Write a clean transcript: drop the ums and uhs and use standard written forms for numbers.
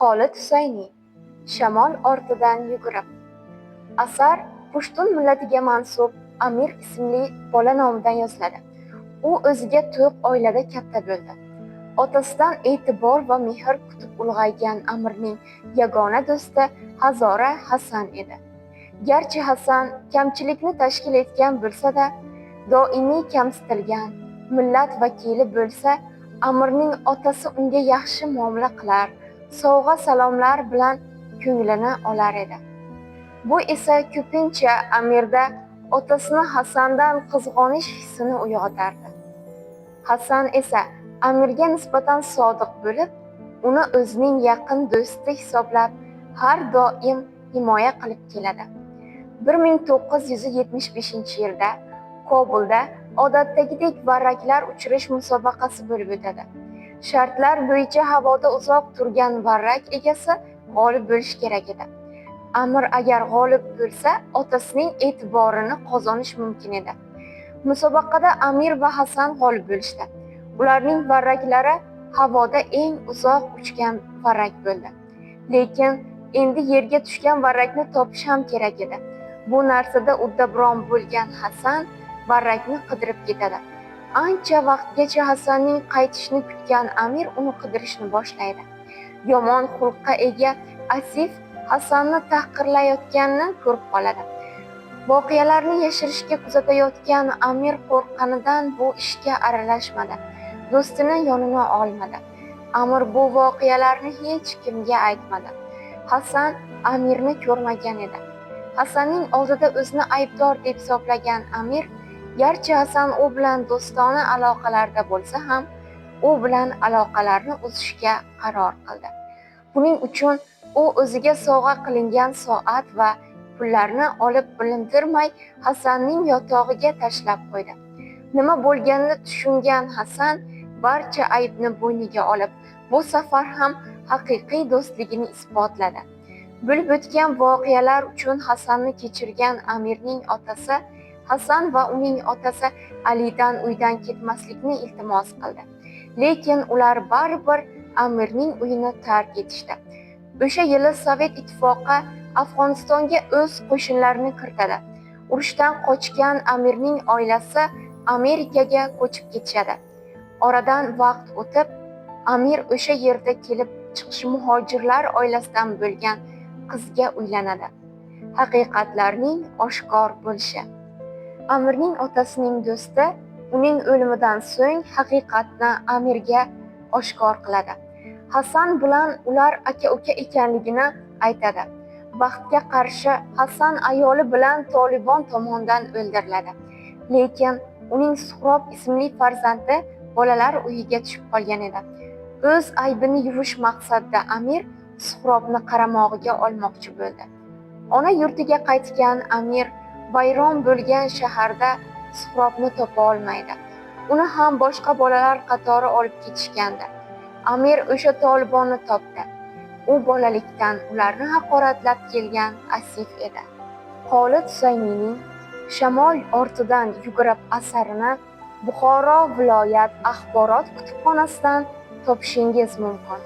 Xolid Husayniy "Shamol ortidan yugurib". Asar pushtun millatiga mansub Amir ismli bola nomidan yoziladi. U o'ziga to'q oilada katta bo'ldi. Otasidan e'tibor va mehr kutib ulg'aygan Amirning yagona do'sti Hazora Hasan edi. Garchi Hasan kamchilikni tashkil etgan bo'lsa-da, doimiy kamsitilgan millat vakili bo'lsa, Amirning otasi unga yaxshi muomala qilar, sovg'a salomlar bilan ko'nglini olar edi. Bu esa ko'pincha Amirda otasini Hasandan qizg'onish hissini uyg'otardi. Hasan esa Amirga nisbatan sodiq bo'lib, uni o'zining yaqin do'sti hisoblab, har doim himoya qilib keladi. 1975-yilda Kobulda odatdagidek varraklar uchirish musobaqasi bo'lib o'tadi. Shartlar bo'yicha havoda uzoq turgan varrak egasi g'olib bo'lishi kerak edi. Amir agar g'olib bo'lsa, otasining e'tiborini qozonish mumkin edi. Musobaqada Amir va Hasan g'olib bo'lishdi. Ularning varraklari havoda eng uzoq uchgan varrak bo'ldi. Lekin endi yerga tushgan varrakni topish ham kerak edi. Bu narsada uddaburon bo'lgan Hasan varrakni qidirib ketadi. Ancha vaqtgacha Hasanning qaytishini kutgan Amir uni qidirishni boshlaydi. Yomon xulqqa ega Asif Hasanni tahqirlayotganini ko'rib qoladi. Voqealarni yashirishga kuzatayotgan Amir qo'rqqanidan bu ishga aralashmadi. Do'stini yonina olmadi. Amir bu voqealarni hech kimga aytmadi. Hasan Amirni ko'rmagan edi. Hasanning oldida o'zini aybdor deb hisoblagan Amir, garchi Hasan u bilan do'stona aloqalarda bo'lsa ham, u bilan aloqalarni uzishga qaror qildi. Buning uchun u o'ziga sovg'a qilingan soat va pullarni olib, bilintirmay Hasanning yotog'iga tashlab qo'ydi. Nima bo'lganini tushungan Hasan barcha aybni bo'yniga olib, bu safar ham haqiqiy do'stligini isbotladi. Bo'lib o'tgan voqealar uchun Hasanni kechirgan Amirning otasi Hasan va uning otasi Alidan uydan ketmaslikni iltimos qildi. Lekin ular baribir Amirning uyini tark etishdi. O'sha yili Sovet Ittifoqi Afg'onistonga o'z qo'shinlarini kiritadi. Urushdan qochgan Amirning oilasi Amerikaga ko'chib ketishadi. Oradan vaqt o'tib, Amir o'sha yerda kelib chiqishi muhojirlar oilasidan bo'lgan qizga uylanadi. Haqiqatlarning oshkor bo'lishi. Amirning otasining do'sti uning o'limidan so'ng haqiqatni Amirga oshkor qiladi. Hasan bilan ular aka-uka ekanligini aytadi. Baxtga qarshi, Hasan ayoli bilan Tolibon tomonidan o'ldiriladi. Lekin uning Suhrob ismli farzandi bolalar uyiga tushib qolgan edi. O'z aybini yuvish maqsadida Amir Suhrobni qaramog'iga olmoqchi bo'ldi. Ona yurtiga qaytgan Amir vayron bo'lgan shaharda Suhrobni topa olmaydi. Uni ham boshqa bolalar qatori olib ketishgandi. Amir o'sha Tolibonni topdi. U bolalikdan ularni haqoratlab kelgan Asif edi. Xolid Husayniyning "Shamol ortidan yugurib" asarini Buxoro viloyat axborot kutubxonasidan topishingiz mumkin.